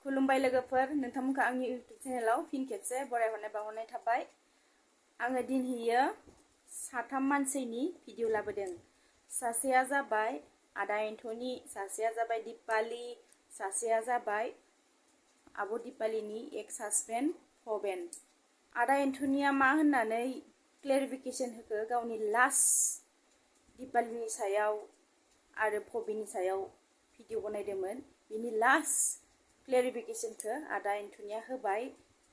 खुलुमबाय लोगोफोर नोंथांमोनखौ आंनि इउट्युब चेनेलाव फिन खेबसे बरायहरनाय बावहरनाय थाबाय आङो दिनैयो साथाम मानसिनि भिडिअ लाबोदों सासेया जाबाय आदा एन्थनि सासेया जाबाय दिपाली सासेया जाबाय आब' दिपालीनि एक्स हासबेन्ड भबेन आदा एन्थनिया मा होननानै क्लेरिफिकेशन होखो गावनि लास्ट दिपालीनि सायाव आरो भबेननि सायाव भिडिअ बनायदोंमोन बिनि लास्ट क्लेरिफिकेशनखौ आदा एन्थनिया होबाय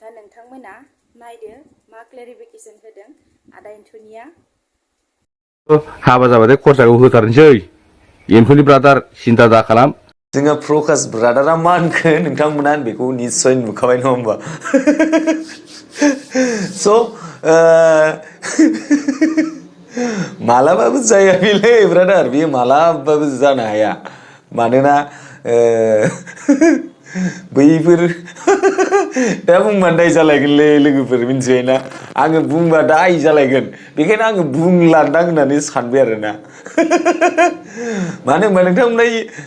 दा नोंथांमोना नायदो मा क्लेरिफिकेशन होदों आदा एन्थनिया हाबा जाबाथाय खरसाखौ होथारनोसै एन्थनि ब्रादार सिन्था दा खालाम जोंहा प्रकाश ब्रादारा मा होनखो नोंथांमोना बेखौ निश्चय नुखाबाय नङा होमबा स मालाबाबो जाया बेलै ब्रादार बेयो मालाबाबो जानो हाया मानोना बैफोर दा बुंबा दाय जालायगोनलै लोगोफोर मिन्थिबायना आङो बुंबा दाय जालायगोन बेखायनो आङो बुंलांदां होननानै सानबाय आरोना मानो होनबा नोंथांमोना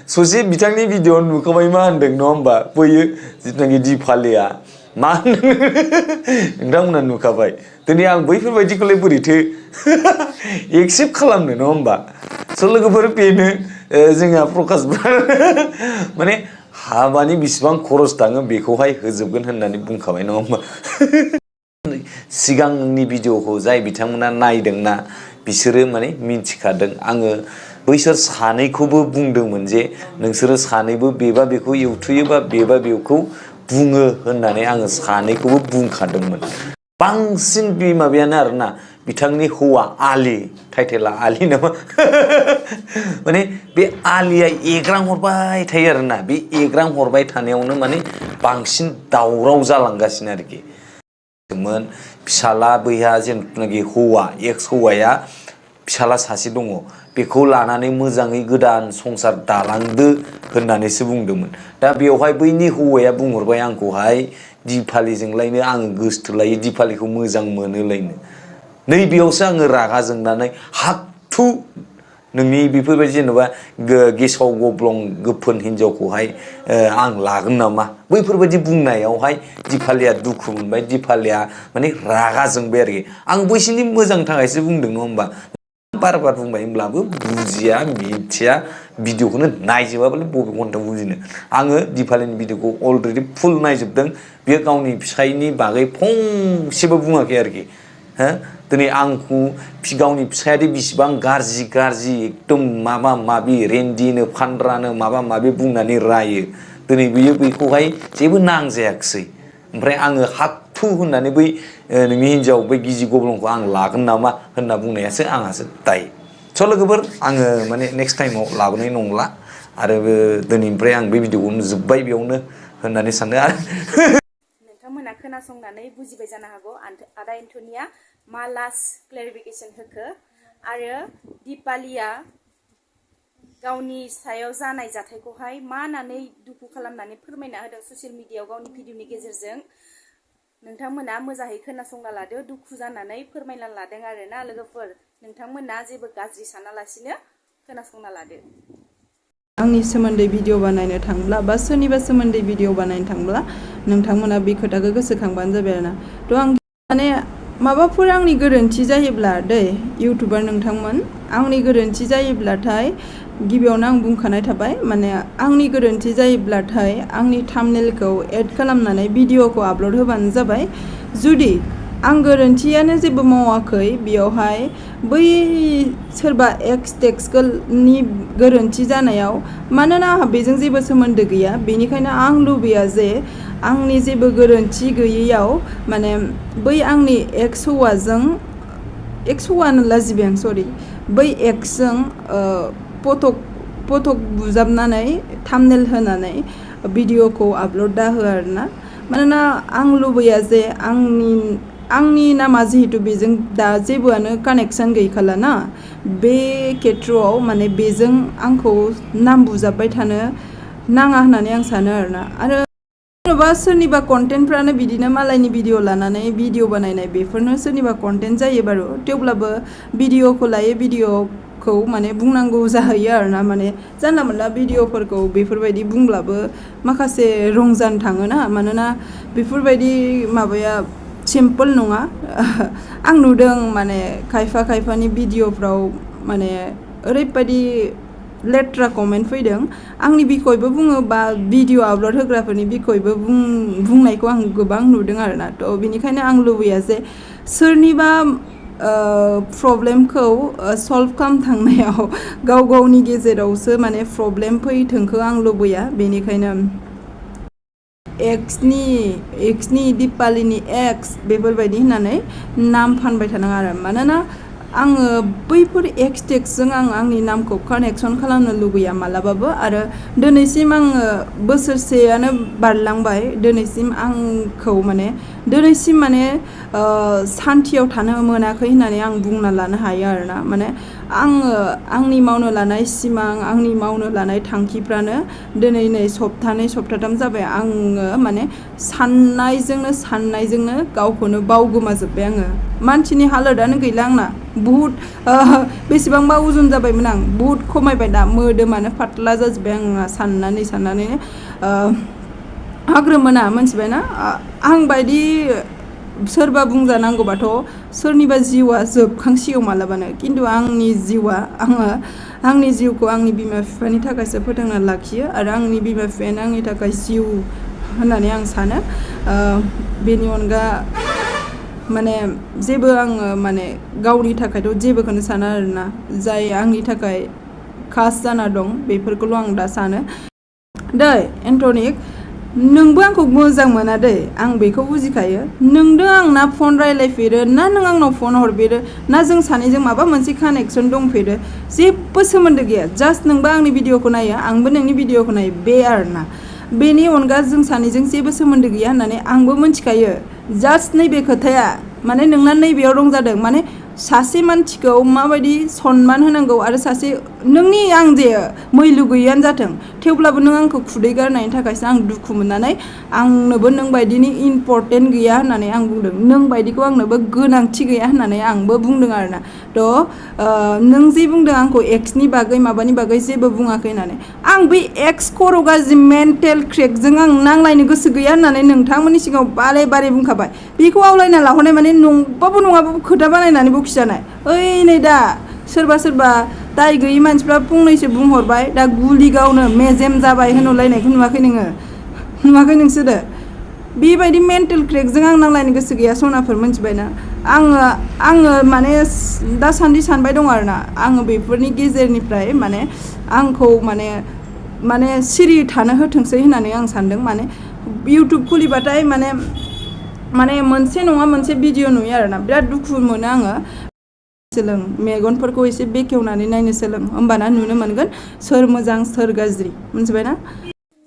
ससे बिथांनि भिडिअ नुखाबाय मा होनदों नङा होमबा बैयो जिथुनाखि दिपालीया मा होनदों नोंथांमोना नुखाबाय दिनै आं बैफोरबायदिखौलाय बोरैथो एक्सेप्ट खालामनो नङा होमबा स' लोगोफोर बेनो जोंहा प्रकाश माने हाबानि बिसिबां खरस थाङो बेखौहाय होजोबगोन होननानै बुंखाबाय नङा होमबा सिगांनि भिडिअखौ जाय बिथांमोना नायदोंना बिसोरो माने मिन्थिखादों आङो बैसोर सानैखौबो बुंदोंमोन जे नोंसोरो सानैबो बेबा बेखौ एवथुयोबा बेबा बेखौ बुङो होननानै आङो सानैखौबो बुंखादोंमोन बांसिन बे माबायानो आरोना बिथांनि हौवा आली टाइटेला आली नामा माने बे आलिया एग्रां हरबाय थायो आरोना बे एग्रां हरबाय थानायावनो माने बांसिन दावराव जालांगासिनो आरोखि फिसाला बैहा जेनाखि हौवा एक्स हौवाया फिसाला सासे दङ बेखौ लानानै मोजाङै गोदान संसार दालांदो होननानैसो बुंदोंमोन दा बेवहाय बैनि हौवाया बुंहरबाय आंखौहाय दिपालीजोंलायनो आङो गोसथोलायो दिपालीखौ मोजां मोनोलायनो नैबेयावसो आङो रागा जोंनानै हाबथु नोंनि बेफोरबायदि जेनेबा गेसाव गब्लं गोफोन हिनजावखौहाय आं लागोन नामा बैफोरबायदि बुंनायावहाय दिपालीया दुखु मोनबाय दिपालीया माने रागा जोंबाय आरोखि आं बैसोरनि मोजांनि थाखायसो बुंदों नङा होमबा बार बार बुंबाय होनब्लाबो बुजिया मिथिया भिडिअखौनो नायजोबाबालाय बबे घन्टायाव बुजिनो आङो दिपालीनि भिडिअखौ अलरेडि फुल नायजोबदों बियो गावनि फिसायनि बागै फंसेबो बुङाखै आरोखि हो दिनै आंखौ गावनि फिसायादि बिसिबां गाज्रि गाज्रि एकदम माबा माबि रेन्दिनो फानद्रानो माबा माबि बुंनानै रायो दिनै बियो बेखौहाय जेबो नांजायाखिसै ओमफ्राय आङो हाबथु होननानै बै नोंनि हिनजाव बै गिजि गब्लंखौ आं लागोन नामा होनना बुंनायासो आंहासो दाय स' लोगोफोर आङो माने नेक्स्ट टाइमाव लाबोनाय नंला आरो दिनैनिफ्राय आं बे भिडिअखौ जोब्बाय बेयावनो होननानै सानदों आरो नोंथांमोना खोनासंनानै बुजिबाय जानो हागौ आदा एन्थनिया मा लास्ट क्लेरिफिकेशन होखो आरो दिपालीया गावनि सायाव जानाय जाथायखौहाय मा होननानै दुखु खालामनानै फोरमायना होदों ससियेल मिडियायाव गावनि भिडिअनि गेजेरजों नोंथांमोना मोजाङै खोनासंना लादो दुखु जानानै फोरमायना लादों आरोना लोगोफोर नोंथांमोना जेबो गाज्रि सानालासिनो खोनासंना लादो आंनि सोमोन्दै भिडिअ बानायनो थांब्ला बा सोरनिबा सोमोन्दै भिडिअ बानायनो थांब्ला नोंथांमोना बे खोथाखौ गोसोखांबानो जाबाय आरोना थ' आं माने माबाफोर आंनि गोरोन्थि जायोब्ला दै इउटुबार नोंथांमोन आंनि गोरोन्थि जायोब्लाथाय गिबियावनो आं बुंखानाय थाबाय माने आंनि गोरोन्थि जायोब्लाथाय आंनि थाम्बनेलखौ एड खालामनानै भिडिअखौ आपल'ड होबानो जाबाय जुदि आं गोरोन्थियानो जेबो मावाखै बेयावहाय बै सोरबा एक्स टेक्सनि गोरोन्थि जानायाव मानोना आंहा बेजों जेबो सोमोन्दो गैया बेनिखायनो आं लुबैया जे आंनि जेबो गोरोन्थि गैयैयाव माने बै आंनि एक्स हौवाजों एक्स हौवानो लाजिबाय आं सरि बै एक्सजों फटक बुजाबनानै थाम्बनेल होनानै भिडिअखौ आपल'ड दाहो आरोना मानोना आं लुबैया जे आंनि नामा जिहेतु बेजों दा जेबोआनो कानेक्सन गैखाला ना बे खेथ्रआव माने बेजों आंखौ नाम बुजाबबाय थानो नाङा होननानै आं सानो आरोना आरो जेनेबा सोरनिबा कन्टेन्टफ्रानो बिदिनो मालायनि भिडिअ लानानै भिडिअ बानायनाय बेफोरनो सोरनिबा कन्टेन्ट जायो बारु थेवब्लाबो भिडिअखौ लायो भिडिअ खौ माने बुंनांगौ जाहैयो आरोना माने जानला मोनला भिडिअफोरखौ बेफोरबायदि बुंब्लाबो माखासे रंजानो थाङोना मानोना बेफोरबायदि माबाया सिम्पोल नङा आं नुदों माने खायफानि भिडिअफ्राव माने ओरैबायदि लेट्रा कमेन्ट फैदों आंनि बिखयबो बुङोबा भिडिअ आपल'ड होग्राफोरनि बिखयबो बुंनायखौ आं गोबां नुदों आरोना थ' बिनिखायनो आं लुबैया जे सोरनिबा प्रब्लेमखौ सल्भ खालामनो थांनायाव गाव गावनि गेजेरावसो माने प्रब्लेम फैथोंखौ आं लुबैया बेनिखायनो एक्सनि दिपालिनि एक्स बेफोरबायदि होननानै नाम फानबाय थानाङा आरो मानोना आङो बैफोर एक्स टेक्सजों आंनि नामखौ कानेक्सन खालामनो लुबैया मालाबाबो आरो दिनैसिम आङो बोसोरसेयानो बारलांबाय दिनैसिम माने सान्थियाव थानो मोनाखै होननानै आं बुंना लानो हायो आरोना माने आङो आंनि मावनो लानाय सिमां आंनि मावनो लानाय थांखिफ्रानो दिनै नै सप्ताथाम जाबाय आङो माने साननायजोंनो गावखौनो बावगोमाजोब्बाय आङो मानसिनि हालोदानो गैला आंना बुहुद बेसेबांबा उजन जाबायमोन आं बुहुद खमायबाय दा मोदोमानो फाटला जाजोब्बाय आंना साननानैनो हाग्रोम मोना मोनथिबायना आं बायदि सोरबा बुंजानांगौबाथ' सोरनिबा जिउआ जोबखांसिगौ मालाबानो खिन्थु आंनि जिउखौ आंनि बिमा बिफानि थाखायसो फोथांना लाखियो आरो आंनि बिमा बिफायानो आंनि थाखाय जिउ होननानै आं सानो बेनि अनगा माने जेबो आङो माने गावनि थाखायथ' जेबोखौनो साना आरोना जाय आंनि थाखाय खास जाना दं बेफोरखौल' आं दा सानो दै एन्टनिक नोंबो आंखौ मोजां मोना दै आं बेखौ बुजिखायो नोंदों आं ना फन रायलायफेरो ना नों आंनाव फन हरफेरो ना जों सानैजों माबा मोनसे कानेक्सन दंफेरो जेबो सोमोन्दो गैया जास्ट नोंबो आंनि भिडिअखौ नायो आंबो नोंनि भिडिअखौ नायो बे आरोना बेनि अनगा जों सानैजों जेबो सोमोन्दो गैया होननानै आंबो मिथिखायो जास्ट नैबे खोथाया माने नोंना नैबेयाव रं जादों माने सासे मानसिखौ माबायदि सनमान होनांगौ आरो सासे नोंनि आं जे मैलु गैयानो जाथों थेवब्लाबो नों आंखौ खुदै गारनायनि थाखायसो आं दुखु मोननानै आंनोबो नों बायदिनि इम्परटेन्ट गैया होननानै आं बुंदों नों बायदिखौ आंनोबो गोनांथि गैया होननानै आंबो बुंदों आरोना थ' नों जे बुंदों आंखौ एक्सनि बागै माबानि बागै जेबो बुङाखै होननानै आं बै एक्स खर' गाज्रि मेन्टेल क्रेकजों आं नांलायनो गोसो गैया होननानै नोंथांमोननि सिगाङाव बारे बुंखाबाय बेखौ आवलायना लाहरनाय माने नंबाबो नङाबाबो खोथा बानायनानै बखिजानाय ओइ नै दा सोरबा दाय गैयि मानसिफ्रा फंनैसो बुंहरबाय दा गुलि गावनो मेजेम जाबाय होनहरलायनायखौ नुवाखै नोंसोरो बेबायदि मेन्टेल क्रेकजों आं नांलायनो गोसो गैया सनाफोर मिथिबायना आङो माने दासान्दि सानबाय दं आरोना आङो बेफोरनि गेजेरनिफ्राय माने आंखौ माने सिरि थानो होथोंसै होननानै आं सानदों माने इउटुब खुलिबाथाय माने मोनसे नङा मोनसे भिडिअ नुयो आरोना बिराद दुखु मोनो आङो सोलों मेगनफोरखौ एसे बेखेवनानै नायनो सोलों होमबाना नुनो मोनगोन सोर मोजां सोर गाज्रि मिथिबायना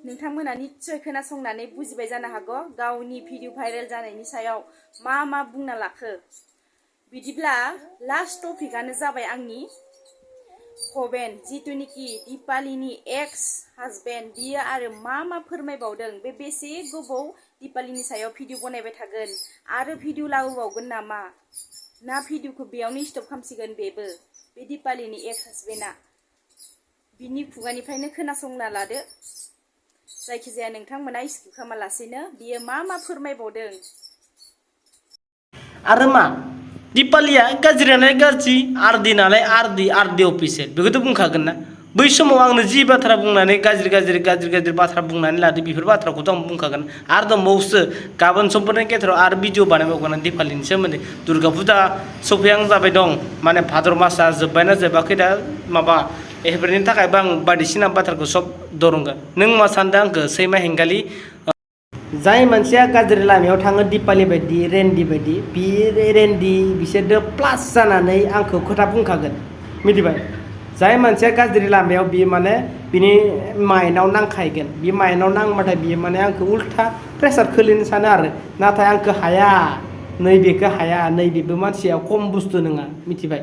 नोंथांमोना निस्सय खोनासंनानै बुजिबाय जानो हागौ गावनि भिडिअ भाइरेल जानायनि सायाव मा बुंना लाखो बिदिब्ला लास्ट टपिकआनो जाबाय आंनि भबेन जिथुनिखि दिपालिनि एक्स हाजबेन्ड बियो आरो मा फोरमायबावदों बेसे गोबाव दिपालिनि सायाव भिडिअ बनायबाय थागोन आरो भिडिअ लाबोबावगोन नामा ना भिडिअखौ बेयावनो स्टप खालामसिगोन बेबो बे दिपालिनि एक्स हाजबेन्डआ बिनि खुगानिफ्रायनो खोनासंना लादो जायखिजाया नोंथांमोना स्किप खालामालासेनो बियो मा फोरमायबावदों आरो मा दिपालिया गाज्रियालाय गाज्रि आरदि नालाय आरदि अफिसियेल बेखौथ' बुंखागोन ना बै समाव आंनो जि बाथ्रा बुंनानै गाज्रि बाथ्रा बुंनानै लादो बेफोर बाथ्राखौथ' आं बुंखागोन आरो दंबावोसो गाबोन समफोरनि गेजेराव आरो भिडिअ बानायबावगोन आं दिपालिनि सोमोन्दै दुर्गा फुजा सफैहां जाबाय दं माने भाद्र मासआ जोब्बायना जोबाखै दा माबा बेफोरनि थाखायबो आं बायदिसिना बाथ्राखौ सब दरंगोन नों मा सानदों आंखौ सैमा हेंगालि जाय मानसिया गाज्रि लामायाव थाङो दिपालि बायदि रेन्डि बायदि बि रेन्डि बिसोरजों प्लास जानानै आंखौ खोथा बुंखागोन मिथिबाय जाय मानसिया गाज्रि लामायाव बियो माने बिनि माइन्डआव नांखायगोन बे माइन्डआव नांबाथाय बियो माने आंखौ उल्था प्रेसार खोलैनो सानो आरो नाथाय आंखौ हाया नैबेखौ हाया नैबेबो मानसिया खम बुस्थु नङा मिथिबाय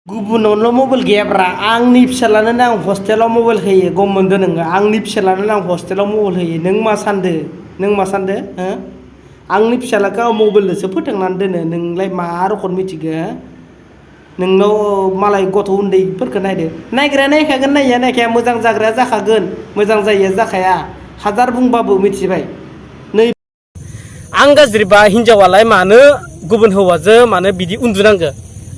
गुबुनावल' मबाइल गैयाब्रा आंनि फिसालानो आं हस्टेलाव मबाइल होयो गम मोनदो नोङो आंनि फिसालानो आं हस्टेलाव मबाइल होयो नों मा सानदो हो आंनि फिसालाखौ आं मबाइलजोंसो फोथांनानै दोनो नोंलाय मा रखम मिथिगो नोंनाव मालाय गथ' उन्दैफोरखौ नायदो नायग्राया नायखागोन नायया नायखाया मोजां जाग्राया जाखागोन मोजां जायिया जाखाया हाजार बुंबाबो मिथिबाय नै आं गाज्रिबा हिनजावालाय मानो गुबुन हौवाजों मानो बिदि उन्दुनांगो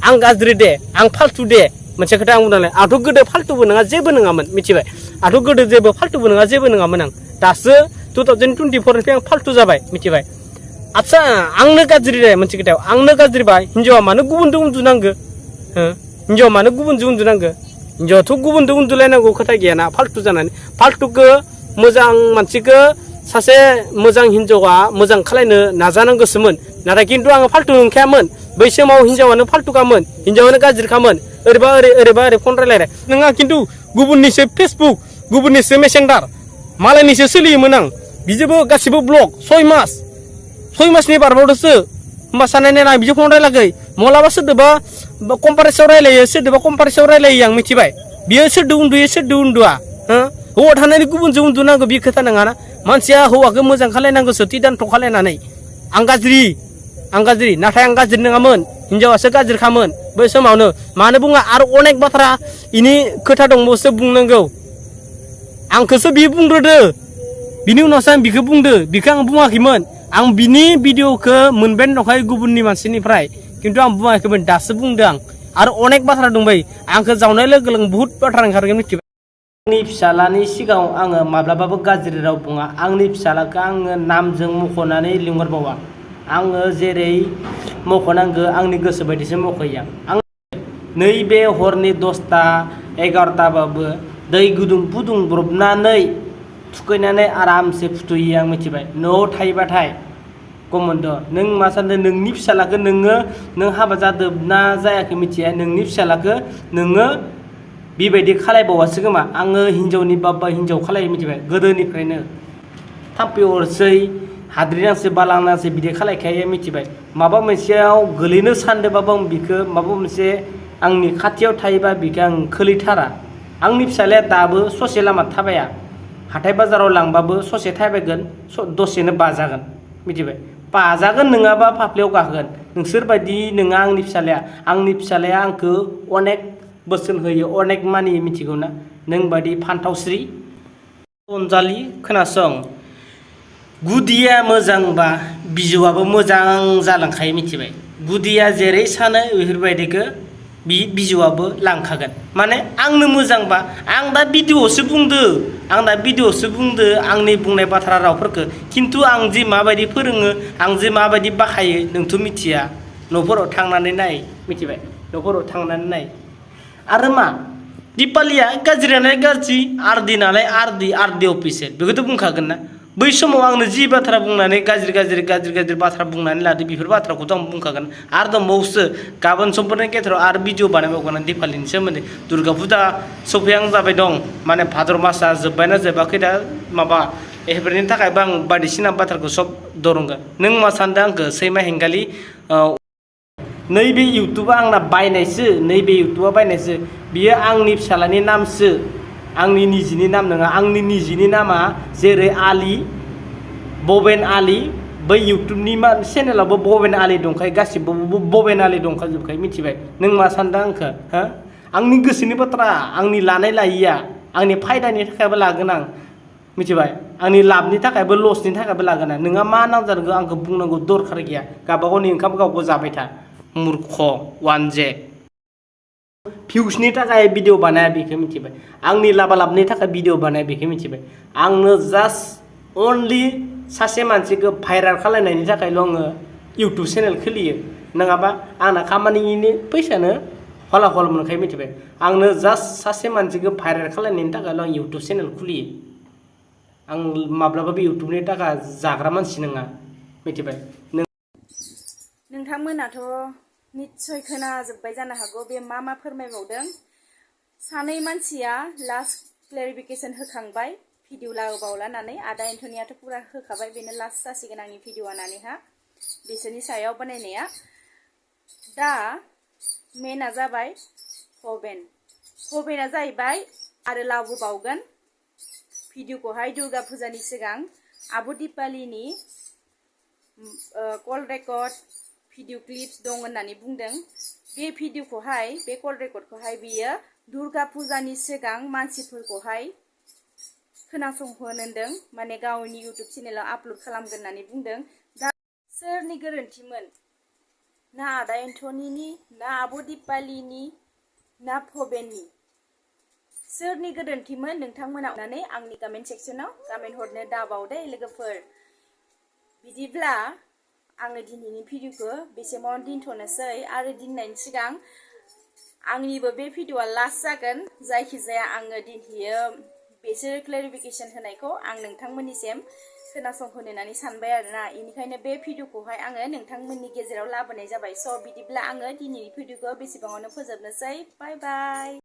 आं गाज्रि दे आं फाल्थु दे मोनसे खोथा आं बुंनांलाय आंथ' गोदो फाल्थुबो नङा जेबो नङामोन मिथिबाय आंथ' गोदो जेबो फाल्थुबो नङा जेबो नङामोन आं दासो 2024 आं फाल्थु जाबाय मिथिबाय आच्छा आंनो गाज्रि दे मोनसे खोथायाव आंनो गाज्रिबा हिनजावा मानो गुबुनजों उन्दुनांगो हिनजावा मानो गुबुनजों उन्दुनांगो हिनजावाथ' गुबुनजों उन्दुलायनांगौ खोथा गैयाना फाल्थु जानानै फाल्थुखौ मोजां मानसिखौ सासे मोजां हिनजावा मोजां खालायनो नाजानांगौसोमोन नाथाय खिन्थु आङो फाल्थु नंखायामोन बै समाव हिनजावानो फाल्थुखामोन हिनजावानो गाज्रिखामोन ओरैबा ओरै फन रायलायनाय नङा खिन्थु गुबुननिसो फेसबुक गुबुननिसो मेसेंडार मालायनिसो सोलियोमोन आं बिजोंबो गासिबो ब्लक 6 मासनि बारबावदोसो होमबा साननाय नायना बिजों फन रायलागै मालाबा सोरदोबा कम्पारेसाव रायलायो सोरदोबा कम्पारेसाव रायलायो आं मिथिबाय बियो सोरदो उन्दुयो सोरदो उन्दुआ हौवा थानानै गुबुनजों उन्दुनांगौ बे खोथा नङाना मानसिया हौवाखौ मोजां खालायनांगौसो थि दानथ' खालायनानै आं गाज्रि नाथाय आं गाज्रि नङामोन हिनजावासो गाज्रिखामोन बै समावनो मानो बुङा आरो अनेक बाथ्रा इनि खोथा दंबावोसो बुंनांगौ आंखौसो बियो बुंग्रोदो बिनि उनावसो आं बिखौ बुंदो बिखौ आं बुङाखैमोन आं बिनि भिडिअखौ मोनबाय दंखायो गुबुननि मानसिनिफ्राय खिन्थु आं बुङाखैमोन दासो बुंदों आं आरो अनेक बाथ्रा दंबाय आंखौ जावनाय लोगो लोगो बुहुत बाथ्रा ओंखारगोन मिथिबाय आंनि फिसालानि सिगाङाव आङो माब्लाबाबो गाज्रि राव बुङा आंनि फिसालाखौ आङो नामजों मख'नानै लिंहरबावा आङो जेरै मख'नांगौ आंनि गोसो बायदिसो मख'यो आं नैबे हरनि 10टा 11टाबाबो दै गुदुं फुदुंब्रबनानै थुखैनानै आरामसे फुथुयो आं मिथिबाय न'आव थायोबाथाय गमोनद' नों मा सानदों नोंनि फिसालाखौ नों हाबा जादोंना जायाखै मिथिया नोंनि फिसालाखौ नोङो बेबायदि खालायबावासो खोमा आङो हिनजावनि बाबा हिनजाव खालायो मिथिबाय गोदोनिफ्रायनो थाम्फै अरसै हाद्रि नांसै बाला नांसै बिदि खालायखायो मिथिबाय माबा मोनसेयाव गोलैनो सानदोंबाबो आं बिखौ माबा मोनसे आंनि खाथियाव थायोबा बिखौ आं खोलैथारा आंनि फिसालाया दाबो ससे लामा थाबाया हाथाय बाजाराव लांबाबो ससे थाबायगोन दसेनो बाजागोन मिथिबाय बाजागोन नङाबा फाफ्लियाव गाखोगोन नोंसोरबायदि नङा आंनि फिसालाया आंखौ अनेक बोसोन होयो अनेक मानियो मिथिगौ ना नों बायदि फान्थावस्रि अनजालि खोनासं गुदिया मोजांबा बिजौआबो मोजां जालांखायो मिथिबाय गुदिया जेरै सानो बेफोरबायदिखौ बिजौआबो लांखागोन माने आंनो मोजांबा आं दा भिडिअ'आवसो बुंदो आंनि बुंनाय बाथ्रा रावफोरखौ खिन्थु आं जे माबायदि फोरोङो आं जे माबायदि बाहायो नोंथ' मिथिया न'फोराव थांनानै नाय मिथिबाय न'फोराव थांनानै नाय आरो मा दिपालिया गाज्रियालाय गाज्रि आरदि नालाय आरदि अफिसियेल बेखौथ' बुंखागोन ना बै समाव आंनो जि बाथ्रा बुंनानै गाज्रि बाथ्रा बुंनानै लादो बेफोर बाथ्राखौथ' आं बुंखागोन आरो दंबावोसो गाबोन समफोरनि गेजेराव आरो भिडिअ बानायबावगोन दिपालिनि सोमोन्दै दुर्गा फुजा सफैहां जाबाय दं माने भाद्र मासआ जोब्बायना जोबाखै दा माबा बेफोरनि थाखायबो आं बायदिसिना बाथ्राखौ सब दरंगोन नों मा सानदों आंखौ सैमा हेंगालि नैबे इउटुबा आंना बायनायसो बियो आंनि फिसालानि नामसो आंनि निजिनि नाम नङा आंनि निजिनि नामा जेरै आलि बबेन आलि बै इउटुबनि चेनेलावबो बबेन आलि दंखायो गासिबो बबेन आलि दंखाजोबखायो मिथिबाय नों मा सानदों आंखौ आंनि गोसोनि बाथ्रा आंनि लानाय लायिया आंनि फायदानि थाखायबो लागोन आं मिथिबाय आंनि लाबनि थाखायबो लसनि थाखायबो लागोन आं नोंहा मा नांजारगौ आंखौ बुंनांगौ दरखार गैया गावबागावनि ओंखाम गावबो जाबाय था मूर्ख वानजे भिउसनि थाखाय भिडिअ बानाया बेखौ मिथिबाय आंनि लाबालाबनि थाखाय भिडिअ बानाया बेखौ मिथिबाय आंनो जास्ट अनलि सासे मानसिखौ भाइरेल खालायनायनि थाखायल' आङो इउटुब चेनेल खुलियो नङाबा आंना खामानिनि फैसानो हला हल मोनखायो मिथिबाय आंनो जास्ट सासे मानसिखौ भाइरेल खालायनायनि थाखायल' आं इउटुब चेनेल खुलियो आं माब्लाबाबो इउटुबनि थाखाय जाग्रा मानसि नङा मिथिबाय नोंथांमोनाथ' निस्सय खोनाजोब्बाय जानो हागौ बे मा फोरमायबावदों सानै मानसिया लास्ट क्लेरिफिकेसन होखांबाय भिडिअ लाबोबावलानानै आदा एन्थनियाथ' पुरा होखाबाय बेनो लास्ट जासिगोन आंनि भिडिअ होनानैहा बिसोरनि सायाव बानायनाया दा मेना जाबाय भबेना जाहैबाय आरो लाबोबावगोन भिडिअखौहाय दुर्गा फुजानि सिगां आब' दिपालिनि कल रेकर्ड भिडिअ क्लिप्स दं होननानै बुंदों बे भिडिअखौहाय बे कल रेकर्डखौहाय बियो दुर्गा फुजानि सिगां मानसिफोरखौहाय खोनासंहोनदों माने गावनि इउटुब चेनेलाव आपल'ड खालामगोन होननानै बुंदों दा सोरनि गोरोन्थिमोन ना आदा एन्थनिनि ना आब' दिपालिनि ना भबेननि सोरनि गोरोन्थिमोन नोंथांमोना अननानै आंनि कमेन्ट सेक्सनाव कमेन्ट हरनो दाबावदे लोगोफोर बिदिब्ला आङो दिनैनि भिडिअखौ बेसेबां दोनथ'नोसै आरो दोननायनि सिगां आंनिबो बे भिडिअआ लास्ट जागोन जायखिजाया आङो दिनहैयो बेसोर क्लेरिफिकेसन होनायखौ आं नोंथांमोननिसिम खोनासंहोनो होननानै सानबाय आरोना बेनिखायनो बे भिडिअखौहाय आङो नोंथांमोननि गेजेराव लाबोनाय जाबाय स' बिदिब्ला आङो दिनैनि भिडिअखौ बेसेबाङावनो फोजोबनोसै बाय बाय